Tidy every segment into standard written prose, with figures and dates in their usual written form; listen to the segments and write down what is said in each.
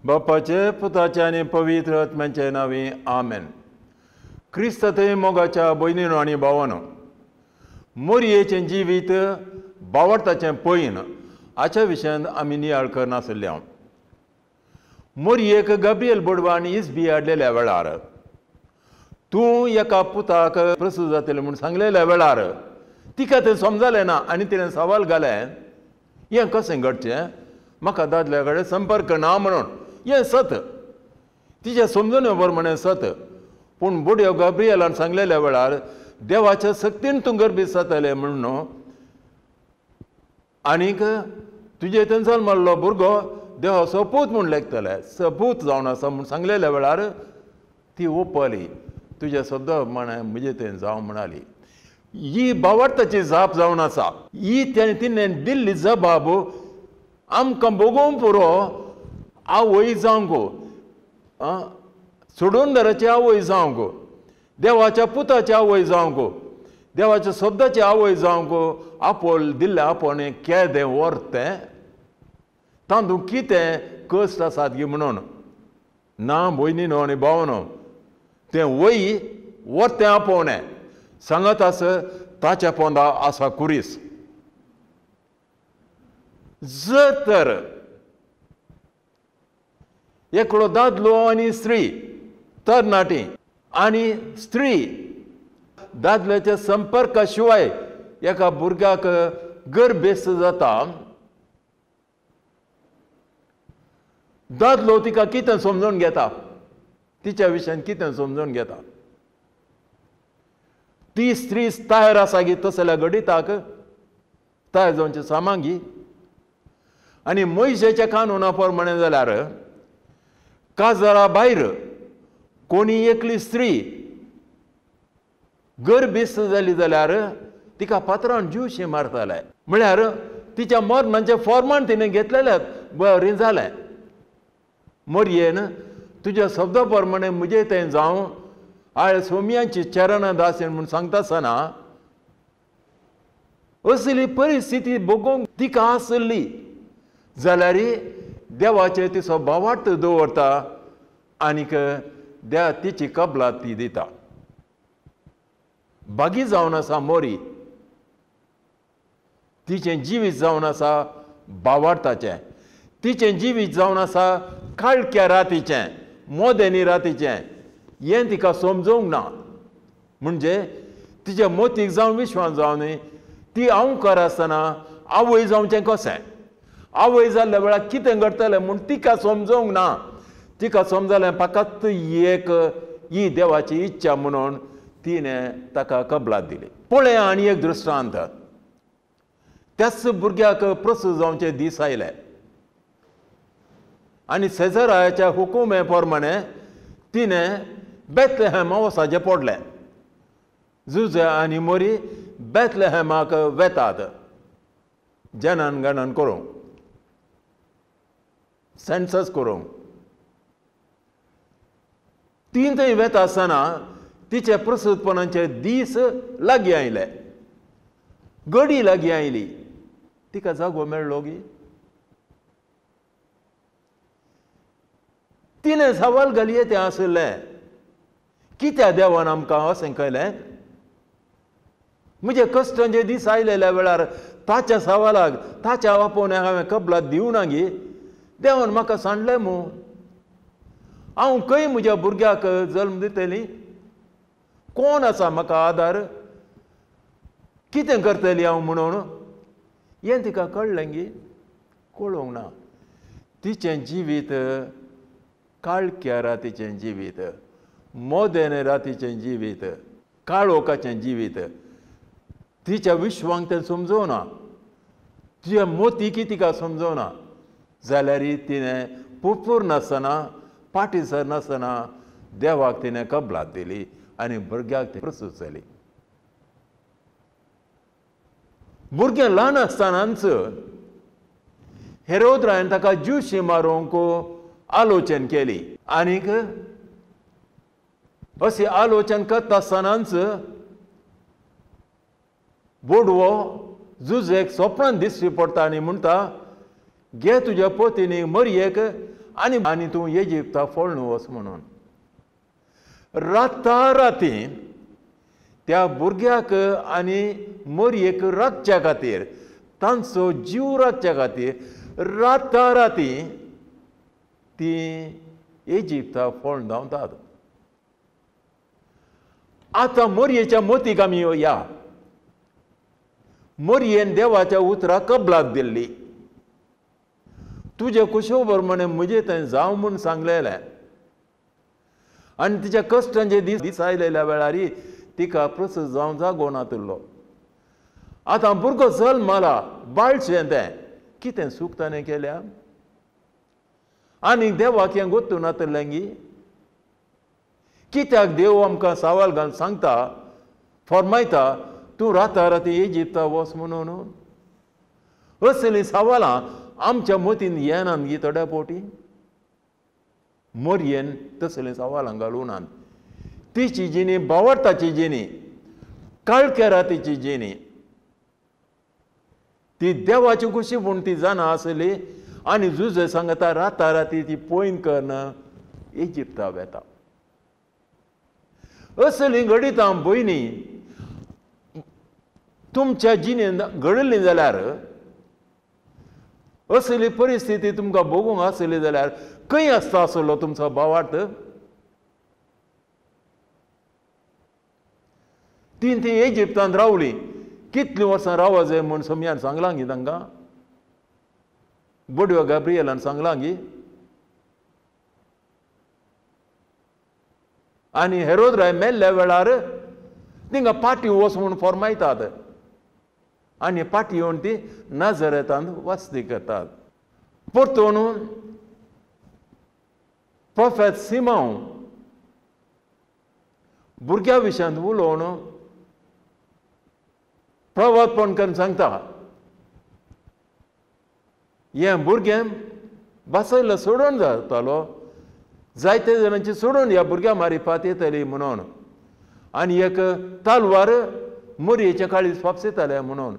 बापाचे पुताचे आनी पवित्र आत्म्याचे नांवी आमेन. क्रिस्तांत मोगाच्या भयणीनो आनी भावानो, मोरयेचें जिवीत बावडताचें पयन हाच्या विशयान आमी नियाळ करनासले. मोरयेक गाब्रिएल बोडवान इस्बी हाडलेल्या वेळार तूं एका पुताक प्रसूत जातलें म्हूण सांगलेल्या वेळार तिका तें समजलें ना आनी तिणें सवाल घालें, हें कशें घडचें, म्हाका दादल्या कडेन संपर्क ना म्हणून. हें सत, तिचें समजून प्रमाणें सत. पूण बोडयो गाब्रिएलान सांगलेल्या वेळार देवाच्या सक्तीन तूं गर्भीत जातलें म्हणून आनीक तुजे थंय जल्मल्लो भुरगो देवा सपूत म्हूण लेखतले, सपूत जावन आसा म्हूण सांगलेल्या वेळार ती ओपली, तुज्या शब्दा प्रमाणें म्हजे थंय जावं म्हणाली. ही बावडताची जाप जावन आसा. ही तिणें दिल्ली जबाब आमकां भोगोवंक पुरो. आवय जावंक, सोडूनदाराची आवय जावंक, देवाच्या पुताची आवय जावंक, देवाच्या शब्दाची आवय जावंक आपोल दिल्लें आपोवणें केदें व्हरतें, तातूंत कितें कश्ट आसात गी म्हणून ना भयणीनो आनी भावनो, तें वय व्हरतें आपोवणें सांगत आस ताच्या पोंदा आसा कुरीस. जर तर एकलो दादलो आनी स्त्री तरणाटी आनी स्त्री दादल्याच्या संपर्का शिवाय एका भुरग्याक गर्भेस्त जाता, दादलो तिका कितें समजून घेता, तिच्या विशयान कितें समजून घेता? ती स्त्री तयार आसा गी तसल्या घडिताक तयार जावचें सामांगी. आनी मोयशेच्या कानुना प्रमाणें जाल्यार काजारा भायर कोणी एकली स्त्री गर्भेस्त जाली जाल्यार तिका पात्रान जिवशी मारताले, म्हळ्यार तिच्या मरणाचें फॉर्मान तिणें घेतलेलें बरें जालें. मोरयेन तुज्या शब्दा प्रमाणें म्हजें तें जावं, आळे सोमयांची चरणां दासेन म्हूण सांगता आसतना असली परिस्थिती भोगोवंक तिका आसली जाल्यार देवाचेर तिचो भावार्थ दवरता आनीक देवा तिची कबलात ती दिता. बागी जावन आसा मोरी, तिचें जिवीत जावन आसा भावार्थाचें, तिचें जिवीत जावन आसा काळख्या रातीचें, मोदेनी रातीचें. हें तिका समजूंक ना, म्हणजे तिच्या मोतीक जावन विश्वास जावन ती अंवकर आसतना आवय जावचें कशें, आवय जाल्ल्या वेळार कितें घडटलें म्हूण तिका समजूंक ना. तिका समजलें फकत एक ही देवाची इच्छा म्हणून तिणें ताका कबलात दिली. पळया आनी एक दृश्टांत, त्याच भुरग्याक प्रसूत जावचे दीस आयले आनी सेजराच्या हुकुमे प्रमाणें तिणें बेथलेहेमा वचपाचें पडलें. जुजे आनी मोरी बेथलेहेमाक वेतात जनन गणन करूंक, सेन्सस करूंक. ती थंय वेता आसतना तिचे प्रसूतपणाचे दीस लागीं आयले, गडी लागीं आयली. तिका जागो मेळ्ळो गी? तिणें सवाल घालये तें आशिल्लें, कित्या देवान आमकां अशें केलें? म्हजे कश्टांचे दीस आयलेल्या वेळार ताच्या सवालाक ताच्या आपोवण्याक हांवें कबलात दिवना गी? देवान म्हाका सांडलें मू, हांव खंय म्हज्या भुरग्याक जल्म दितली? कोण आसा म्हाका आदार? कितें करतली हांव म्हणून? हें तिका कळ्ळें गी? कळोंक ना. तिचें जिवीत काळख्या रातीचें जिवीत, मोदेन रातीचें जिवीत, काळोखाचें जिवीत. तिच्या विश्वांक तें समजोना, तिच्या मोतीकी तिका समजोना. जाल्यार तिणें पुरपूर नासतना, फाटीं सरनासतना देवाक तिणें कबलात दिली आनी भुरग्याक ती प्रसूत जाली. भुरगें ल्हान आसतनाच हेरोद रायान ताका ज्यूशी मारूंक आलोचन केली आनीक अशी आलोचन करता आसतनाच बोडवो जुजेक सोपणान दिश्टी पडटा आनी म्हणटा, घे तुज्या पोतीनी मरयेक आनी आनी तूं इजिप्ता फळून वच म्हणून. राता राती त्या भुरग्याक आनी मोरयेक राखच्या खातीर, तांचो जीव राखच्या खातीर राता राती ती इजिप्ता फळून धांवतात. आतां मोरयेच्या मोतीक आमी या. मोरयेन देवाच्या उतराक कबलात दिल्ली, तुजे कुशोबर म्हणे म्हजे थंय जावं म्हूण सांगलेलें. आनी तिच्या कश्टांचे दीस दीस आयलेल्या वेळार तिका प्रसज जावन जागो नातिल्लो. आतां भुरगो जल्मला, बाळशें तें कितें सूख ताणें केल्या आनी देवाक हें गोत्तू नातिल्लें गी? कित्याक देव आमकां सवाल घालून सांगता, फॉर्मायता, तूं राता राती इजिप्ता वच म्हणून? असलीं सवालां आमच्या मतीन येनात गी थोड्या फावटी. मोरयेन तसलीं सवालां घालूनात. तिची जिणी बावडताची जिणी, काळख्या रातीची जिणी, ती देवाची खुशी म्हूण ती जाणा आसली. आनी जुजे सांगता राता राती ती पयन करून इजिप्ता वेता. असलीं घडितां भयणी तुमच्या जिणेंत घडिल्लीं जाल्यार, असली परिस्थिती तुमकां भोगूंक आसली जाल्यार खंय आसता आसलो तुमचो भावार्थ? तीन ती इजिप्तांत रावली, कितलीं वर्सां रावा जाय म्हूण सोमयान सांगलां गी तांकां, बोडव्या गाब्रियलान सांगलां गी. आनी हेरोद राय मेल्ल्या वेळार तिंगा पाटी वच म्हूण फॉर्मायतात आनी पाटी येवन ती नाजरेतांत वस्ती करतात. परतून प्रोफेत सिमांव भुरग्या विशयांत उलोवन प्रवादपण करून सांगता, हें भुरगें बसयल्लो सोडून जातालो, जायते जाणांची सोडून ह्या भुरग्या मारिपात येतली म्हणून, आनी एक तालवार मोरयेच्या काळीज फापसयताले म्हणून.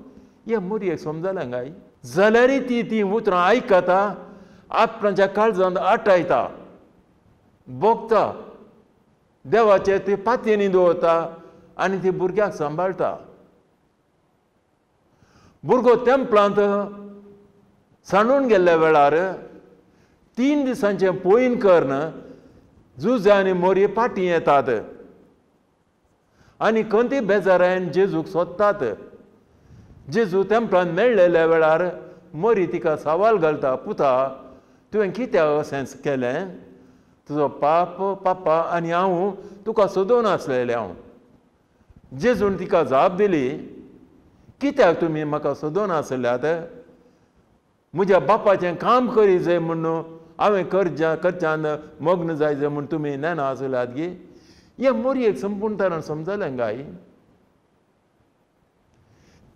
हे मोरयेक समजलें काय? जाल्यारय ती तीं उतरां आयकता, आपणाच्या काळजांत आटायता, भोगता, देवाचे ती पातयेनी दवरता आनी ती भुरग्याक सांबाळटा. भुरगो तेंपलांत सांडून गेल्ल्या वेळार 3 दिसांचें पोयन करून जुजा आनी मोरये पाटी येतात आनी खंती बेजारायन जेजूक सोदतात. जेजू तेंपलांत मेळ्ळेल्या वेळार मोरी तिका सवाल घालता, पुता तुवें कित्याक अशेंच केलें? तुजो पाप पापा आनी हांव तुका सोदून आसलेलें हांव. जेजून तिका जाप दिली, कित्याक तुमी म्हाका सोदून आसल्यात? म्हज्या बापाचें काम करी जाय म्हूण हांवें करच्यान मग्न जाय जाय म्हूण तुमी नेना आसल्यात गी? हे मोरयेक संपूर्ण तरान समजलें काय?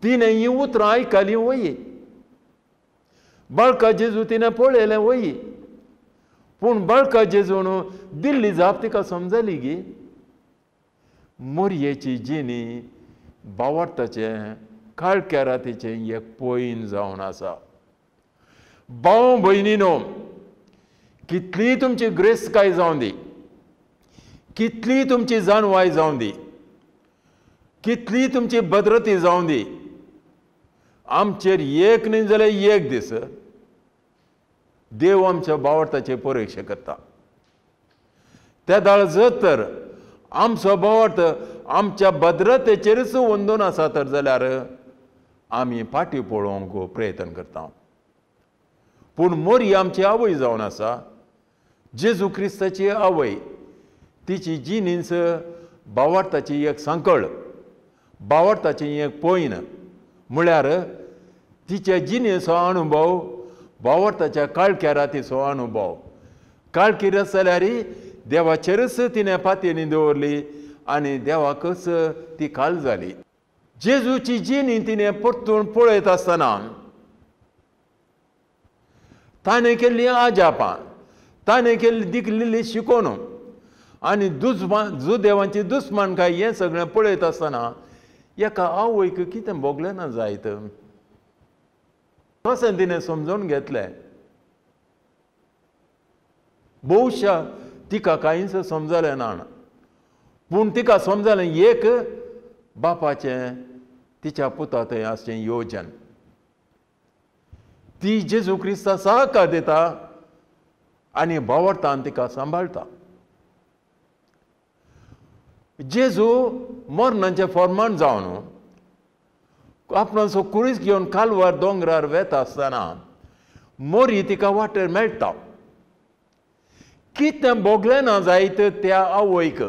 तिणें हीं उतरां आयकलीं वय, बाळका जेजू तिणें पळयलें वय, पूण बाळका जेजून दिल्ली जाप तिका समजली गी? मोरयेची जिणी बावडताचें काळख्या रातीचें एक पोयन जावन आसा. भाव भयणीनो, कितली तुमची ग्रेस्तकाय जावं दी, कितली तुमची जाणवाय जावं दी, कितली तुमची भद्रती जावं दी, आमचेर एक न्ही जाल्यार एक दीस देव आमच्या भावार्थाचे परिक्षा करता. त्या दाळ जर तर आमचो भावार्थ आमच्या भद्रतेचेरच वंदून आसा तर जाल्यार आमी फाटी पळोवंक प्रयत्न करता. पूण मोरी आमची आवय जावन आसा, जेजू क्रिस्ताची आवय, तिची जिणींच भावार्थाची एक सांकळ, भावार्थाची एक पोयन, म्हळ्यार तिच्या जिणेचो अनुभव भावार्थाच्या काळख्या रातीचो अनुभव. काळखी रात जाल्यार देवाचेरच तिणें पातयेनी दवरली आनी देवाकच ती काल जाली. जेजूची जिणी तिणें परतून पळयत आसतना ताणें केल्ली आजापां, ताणें केल्ली दिकलेली शिकोवन आनी जुदेवांची दुस्मानकाय हें सगळें पळयत आसतना एका आवयक कितें भोगलें ना जायत? कशें तिणें समजून घेतलें? बहुशा तिका कांयच समजलें ना, पूण तिका समजलें एक बापाचें तिच्या पुता थंय आसचें योजन। ती जेजू क्रिस्ता सहकार दिता आनी भावार्थान तिका सांबाळटा। जेजू मरणाचें फॉर्मान जावन आपणाचो कुरीस घेवन कालवार दोंगरार वेता आसतना मोरी तिका वाटेर मेळटा। कितें भोगलें ना जायत त्या आवयक,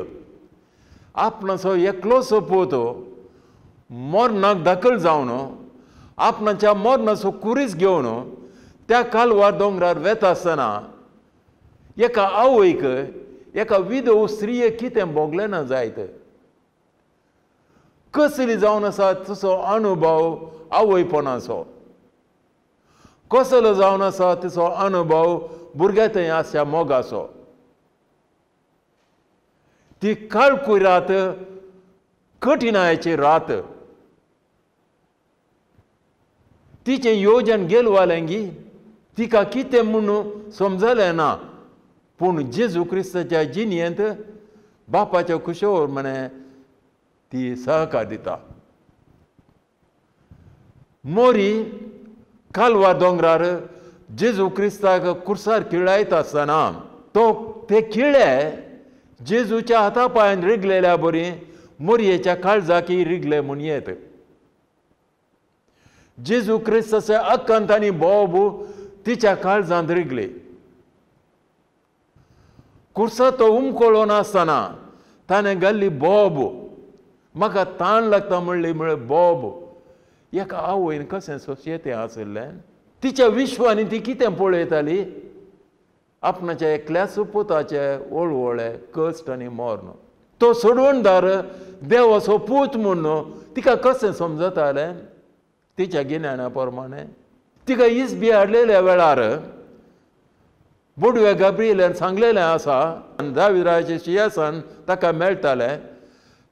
आपणाचो एकलोसो पूत मरणाक दाखल जावन आपणाच्या मरणाचो कुरीस घेवन त्या कालवार दोंगरार वेता आसतना एका आवयक, एका विधव स्त्रीयेक कितें भोगलें ना जायत, कसली जावन आसा तसो अनुभव आवयपणाचो, कसलो जावन आसा तसो अनुभव भुरग्या थंय आसच्या मोगाचो। ती काळकूय रात, कठिणायेची रात, तिचें योजन गेलवालें गी, तिका कितें म्हूण समजलें ना, पूण जेजू क्रिस्ताच्या जिणेंत बापाच्या खुशोवर म्हणे ती सहकार दिता। मोरी कालवार दोंगरार जेजू क्रिस्ताक कुर्सार खिळायता आसतना तो ते खिळे जेजूच्या हाता पांयान रिगलेल्या बरी मोरयेच्या काळजाकी रिगले म्हूण येत। जेजू क्रिस्ताच्या अकांत आनी बोब तिच्या काळजांत रिगले। कुर्सा तो उमकळोन आसतना ताणें घाल्ली बोब, म्हाका ताण लागता म्हणली म्हळ्यार बोब, एका आवयन कशें सोंशें आशिल्लें। तिच्या विश्वानी ती कितें पळयताली, आपणाच्या एकल्याच पुताचे वळवळे कश्ट आनी मर्ण। तो सोडवणदार देवाचो पूत म्हूण तिका कशें समजतालें तिच्या गिन्याना प्रमाणे। तिका इसबी हाडलेल्या वेळार बोडव्या गाब्रिएलान सांगलेलें आसा, दाविराचे शिंयासन ताका मेळटालें,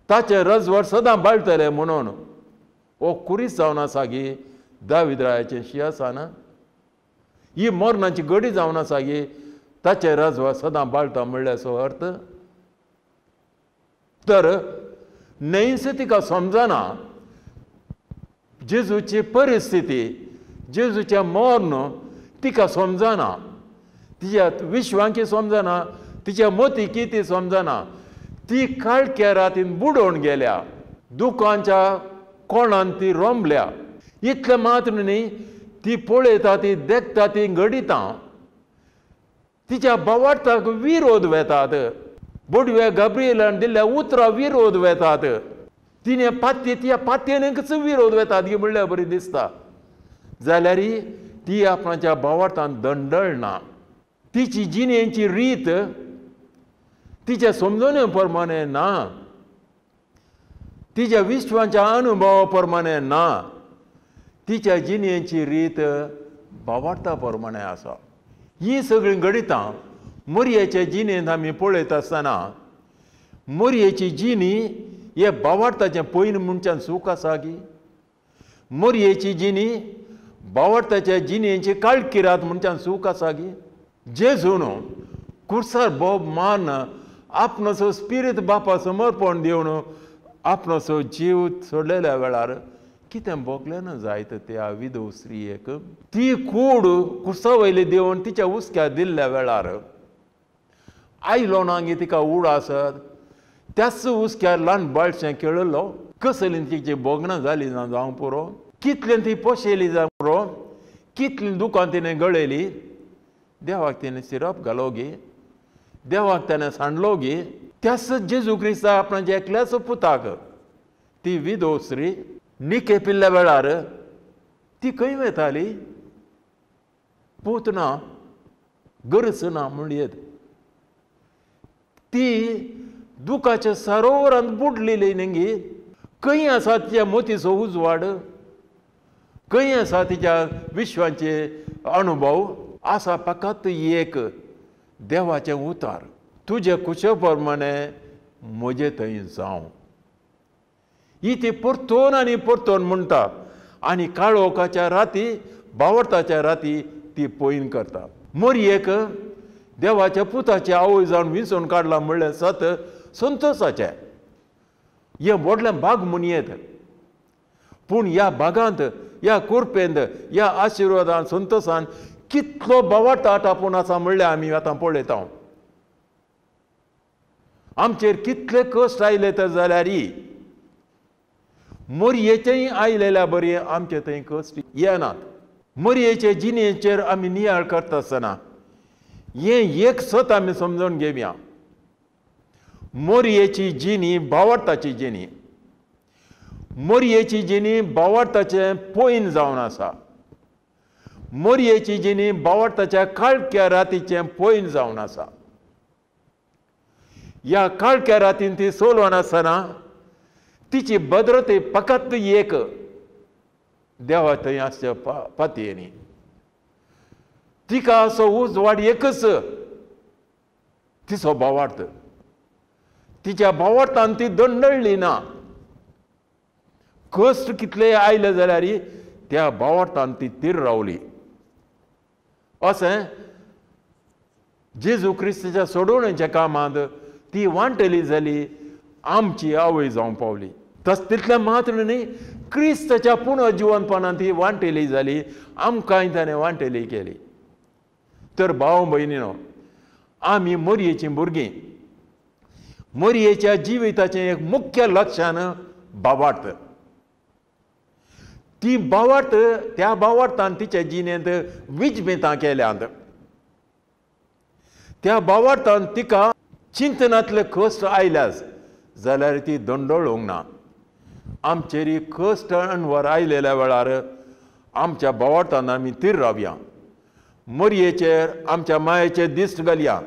ताचें रजवड सदां बाळटलें म्हणून। हो कुरीस जावन आसा गी दाविद्रायाचें शिंयासन, ही मरणाची गडी जावन आसा गी ताचें रजवड सदां बाळटा म्हणल्याचो अर्थ। तर न्हयच तिका समजना जेजूची परिस्थिती, जेजूचें मर्ण तिका समजना, तिच्या विश्वांकी समजना, तिच्या मोतीकी ती समजना। ती काळख्या रातीन बुडोवन गेल्या, दुकांच्या कोणान ती रोमल्या। इतलें मात्र न्ही, ती पळयता, ती देखता, ती घडिता, तिच्या भावार्थाक विरोध वेतात। बोडव्या गाब्रिएलान दिल्ल्या उतरां विरोध वेतात, तिणें पात्ये त्या पातयेनकच विरोध वेतात गी म्हणल्यार बरी दिसता। जाल्यार ती आपणाच्या भावार्थान दंडळना। तिची जिणेची रीत तिच्या समजणे प्रमाणे ना, तिच्या विश्वाच्या अनुभवा प्रमाणे ना, तिच्या जिणेची रीत भावार्था प्रमाणे आसा। ही सगळीं घडितां मोरयेचे जिणेंत आमी पळयता आसतना मोरयेची जिणी हे भावार्थाचें पयलीं मनशान सूख आसा की, मोरयेची जिणी भावार्थाच्या जिणेची काळकिरात मनशान सूख आसा की। जेजून कुर्सार बोब मारून आपणाचो स्पिरीत बापा समर्पण दिवन आपणाचो जीव सोडलेल्या वेळार कितें भोगलें ना जायत त्या विधव स्त्रियेक। ती कूड कुर्सा वयली देवन तिच्या हुस्क्यार दिल्ल्या वेळार आयलो ना गी तिका उड आसत, त्याच हुस्क्यार ल्हान बाळशें खेळिल्लो। कसली तिची भोगणां जाली ना जावंक पुरो, कितलें ती पोशेली जावंक पुरो, कितलीं दुकां तिणें गळयली। देवाक तिणें सिरप घालो गी, देवाक ताणें सांडलो गी। त्याच जेजू क्रिस्ता आपणाच्या एकल्याच पुताक ती विधव स्त्री निके पिल्ल्या वेळार ती खंय वेताली, पूत ना, गरज ना म्हणयेत। ती दुखाच्या सरोवरांत बुडलेली न्ही। खंय आसा तिच्या मोतीचो उजवाड, खंय आसा तिच्या विश्वाचे अनुभव, आसा फकत एक देवाचें उतार, तुजे कुशे प्रमाणे म्हजे थंय जावं। ही ती परतून आनी परतून म्हणटा आनी काळोखाच्या राती, भावार्थाच्या राती ती पयन करता। मोरयेक देवाच्या पुताची आवय जावन विंचून काडला म्हणलें सत संतोसाचें. हें व्हडलें भाग म्हूण येत, पूण ह्या भागांत, ह्या कुरपेंत, ह्या आशिर्वादान संतोसान कितलो भावार्थ आटापून आसा म्हणल्यार आमी आतां पळयता. आमचेर कितले कश्ट आयले तर जाल्यार मोरयेचेय आयलेल्या बरी आमचे थंय कश्ट येनात. मोरयेचे जिणेचेर आमी नियाळ करता आसतना हें एक सत आमी समजून घेवया. मोरयेची जिणी भावार्थाची जिणी, मोरयेची जिणी भावार्थाचें पोयन जावन आसा. मोरयेची जिणी भावार्थाच्या काळख्या रातीचें पोयन जावन आसा. ह्या काळख्या रातीन ती सोलवन आसतना तिची भद्रते फकत एक देवा थंय आसच्या पातयेनी तिका असो उजवाड एकच तिचो भावार्थ. तिच्या भावार्थान ती दंडळ्ळी ना. कश्ट कितले आयले जाल्यार त्या भावार्थान ती तीर रावली. अशें जेजू क्रिस्ताच्या सोडोवण्याच्या कामांत ती वांटली जाली, आमची आवय जावंक पावली. तस तितलें मात्र न्ही, क्रिस्ताच्या पुनर्जिवनपणान ती वांटेली जाली, आमकांय ताणें वांटेली केली. तर भाव भयणीनो, आमी मोरयेचीं भुरगीं. मोरयेच्या जिविताचें एक मुख्य लक्षण भावार्थ. ती भावार्थ, त्या भावार्थान तिच्या जिणेंत विजमितां केल्यांत. त्या भावार्थान तिका चिंतनांतले कश्ट आयल्यास जाल्यार ती दंडळूंक ना. आमचेर कश्ट अणवर आयलेल्या वेळार आमच्या भावार्थान आमी तीर रावया, मोरयेचेर आमच्या मायेचेर दिश्ट घालया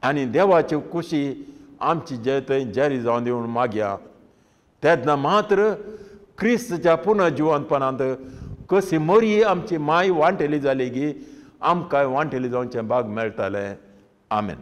आनी देवाची कुशी आमची जे थंय जारी जावन दिवन मागया. तेन्ना मात्र क्रिस्तच्या पुनर्जिवनपणांत कशी मोरये आमची माय वांटेली जाली की आमकांय वांटेली जावचें भाग मेळटालें. आमेन.